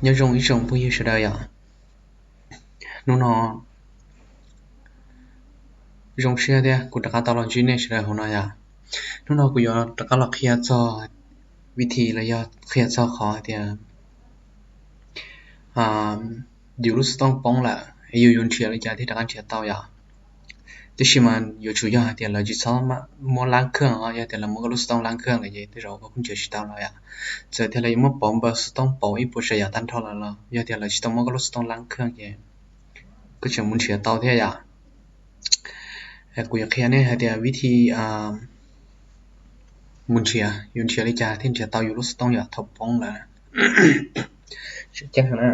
Nyob zoo ib tsoom phooj ywg sawv daws yom. Hnub no zoo siab thiab kuv rov qab tau los ntsib nej sawv daws hauv no yom. Hnub no kuv yuav rov qab los qhia txog vib thi los yog qhia txog qhov hais tias yus lub xov tooj poob lawm es yus yuav nrhiav li cas thiaj rov qab nrhiav tau yom. Tab sis mas yuav tsum yog hais tias lawv tsis txhob muab lab kheej os, yog tias lawv muab koj lub xov tooj lab kheej lawm ces tej zaum koj kuj nrhiav tsis tau lawm yom. Txawm tias lawv yuav muab pauv npawb xov tooj, pauv ib puas tsav yam tag nrho lawm los yog tias lawv tsis tau muab koj lub xov tooj lab kheej ces koj tseem mus nrhiav tau thiab yom. Kuv yuav qhia nej hais tias vib thi mus nrhiav, yus nrhiav li cas thiaj nrhiav tau yus lub xov tooj yom thaum poob lawm. Tseem ceeb na.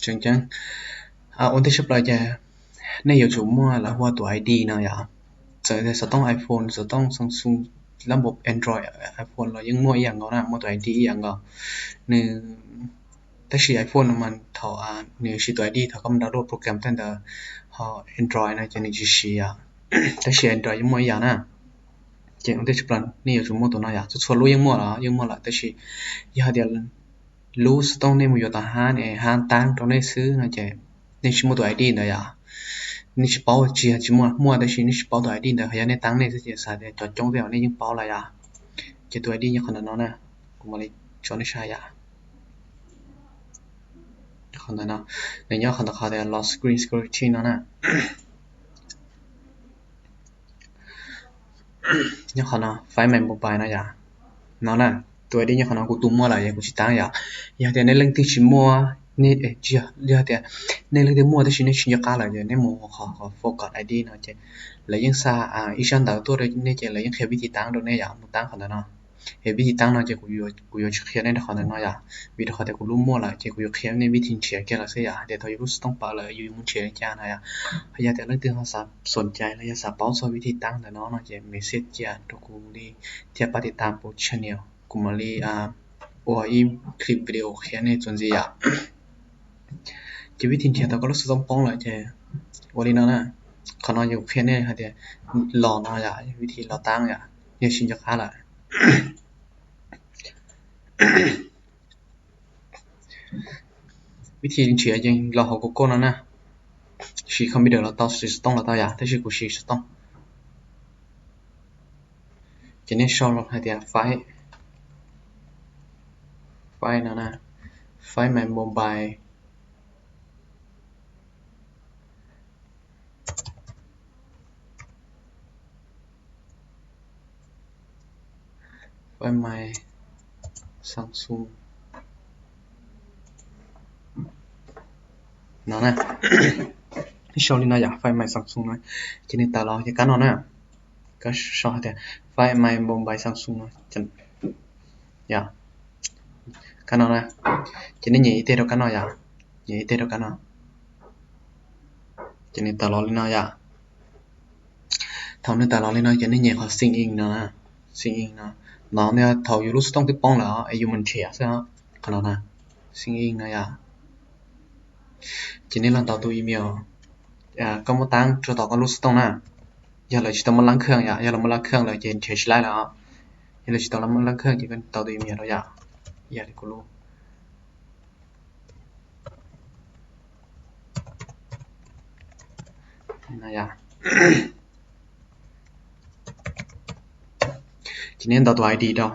Tseem ceeb, ua ntej tshaj plaws ces nej yuav tsum muaj lawv hu ua tus I D no yom. Txawm tias xov tooj iPhone, xov tooj Samsung, lab npau Android, iPhone los yeej muaj ib yam nkaus na, muaj tus I D ib yam nkaus. Nws, tab sis iPhone no mas thaum nws siv tus I D thaum koj mus download program tej ntawd, ho Android no ces nws tsis siv yom. Tab sis Android yeej muaj ib yam na. Ces ua ntej tshaj plaws nej yuav tsum muaj tus no yom, txhua txhua lub yeej muaj los yeej muaj lawm, tab sis yog hais tias lub xov tooj nej mus yuav tom hab ne, hab taab rau nej xwb no ces nej tsis muaj tus I D ntawd yom. Nej tsis paub, tsis yog tsis muaj, muaj tab sis nej tsis paub tus I D ntawd, ho yog nej taab nej xwb ces xav tias cov coob tej zaum nej yeej paub lawm yom. Ces tus I D nyob qhov ntawm no na, kuv mam li tso nej saib yom. Qhov ntawm no, nws nyob qhov ntawm qhov tias lock screen security no na. Nyob qhov no, Find My Mobile no yom. No na, tus I D nyob qhov no kuv tus muaj lawm es kuv tsis taab yom. Yog tias nej leej twg tsis muaj, nej, tsis yog, yog tias nej leej twg muaj tab sis nej tsis nco qab lawm ces nej mus qhov, qhov Forgot I D no ces lawv yeej xa ib sab ntawv tuaj rau nej ces lawv yeej qhia vib thi taab rau nej yom, mus taab qhov ntawm no. Es vib thi taab no ces kuv yuav tsis qhia nej rau qhov ntawm no yom, vim rau qhov tias kuv lub muaj lawm ces kuv yuav qhia nej vib thi nrhiav kiag lawm xwb yom, hais tias thaum yus lub xov tooj poob lawm yus yuav mus nrhiav li cas no yom. Yog tias leej twg ho xav xoom cai los yog xav paub txog vib thi taab ntawm no no ces message cia rau kuv li thiab pab tiv tam kuv channel, kuv mam li ua ib clip video qhia nej txuas ntxiv yom. Ces vib thi nrhiav tau koj lub xov tooj poob lawm ces ua li no na. Qhov no yus qhia nej hais tias los no yom, vib thi los taab yom, yog tsis nco qab lawm. Vib thi nrhiav ces los hauv Google no na. Siv computer los tau, siv xov tooj los tau yom, tab sis kuv siv xov tooj. Ces nej sau los hais tias find, find no na, Find My Mobile, Find My Samsung no na. Sau li no yom, Find My Samsung no, ces nws tawm los ces kab no na. Koj sau hais tias Find My Mobile Samsung no, yom, kab no na. Ces nej nyem ib teg rau kab no yom, nyem ib teg rau kab no. Ces nws tawm los li no yom. Thaum nws tawm los li no ces nej nyem qhov sign in no, sign in no. No thaum yus lub xov tooj twb poob lawm es yus mus nrhiav xwb, qhov no na, sign in no yom. Ces nej los ntaus tus email koj muab taab rau tom koj lub xov tooj na. Yog lawv tsis tau muab lab kheej yom, yog lawv muab lab kheej lawm ces nrhiav tsis laib lawm os. Yog lawv tsis tau muab lab kheej ces koj ntaus tus email rau yom, ib yam li kuv lub Ces nej ntaus tus I D rau,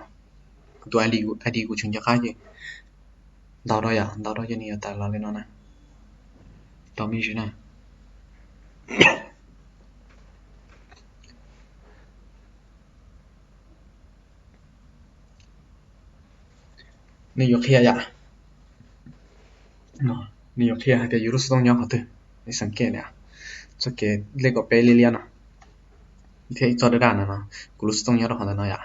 kuv tus I D, I D kuv tseem nco qab ces ntaus rau yom, ntaus rau ces nws yuav tawm los li no na. Tos me ntsis na. Nws yuav qhia yom, nws yuav qhia hais tias yus lub xov tooj nyob qhov twg. Nej xav ke na, txoj kev lej kaum peb liab liab no thiab ib txoj daj daj no no, kuv lub xov tooj nyob rau qhov ntawm no yom.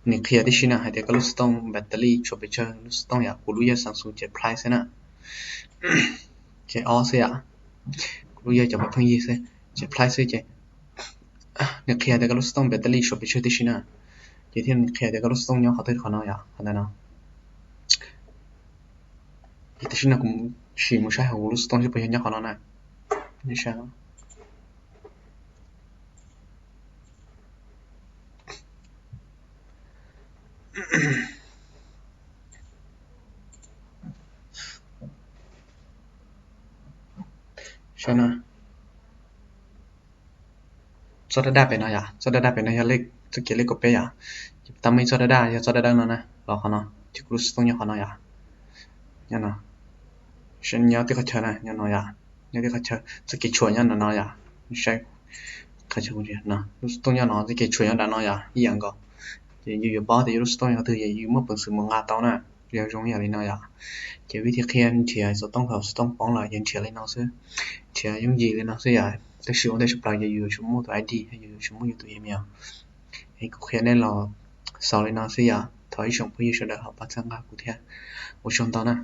Nws qhia tib si na hais tias koj lub xov tooj battery tshuav pes tsawg, lub xov tooj yom, kuv lub yog Samsung ces price xwb na, ces ob xwb yom, kuv lub yog cov pheej yig xwb, ces price xwb ces nws qhia tias koj lub xov tooj battery tshuav pes tsawg tib si na, ces thiaj nws qhia tias koj lub xov tooj nyob qhov twg, qhov no yom, qhov ntawm no. Ces tam sim no kuv sim mus saib hauv kuv lub xov tooj seb puas yog nyob qhov no na. Saib na, txoj daj daj pem no yom, txoj daj daj pem no yog txoj kev lej kaum peb yom. Ces tau muaj ib txoj daj daj, yog txoj daj daj no na, los qhov no, ces kuv lub xov tooj nyob qhov no yom. Nyob no, nyob tib qhov chaw na, nyob no yom, nyob tib qhov chaw, txoj kev tshuam nyob nram no yom. Saib qhov chaw no, lub xov tooj nyob no, txoj kev tshuam nyob nram no yom, ib yam nkaus. Ces yus yuav paub tias yus lub xov tooj yog twg, yus muaj peev xwm mus nqa tau na. Yog zoo yam li no yom. Ces vim tias qhia nrhiav xov tooj thaum xov tooj poob lawm ces nrhiav li no xwb, nrhiav yooj yim li no xwb yom. Tab sis ua ntej tshaj plaws ces yus yuav tsum muaj tus I D, yus yuav tsum muaj yus tus email. Es kuv qhia nej los xaus li no xwb yom. Thov ib tsoom phooj ywg sawv daws ho pab txhawb nqa kuv thiab. Ua tsaug ntau na.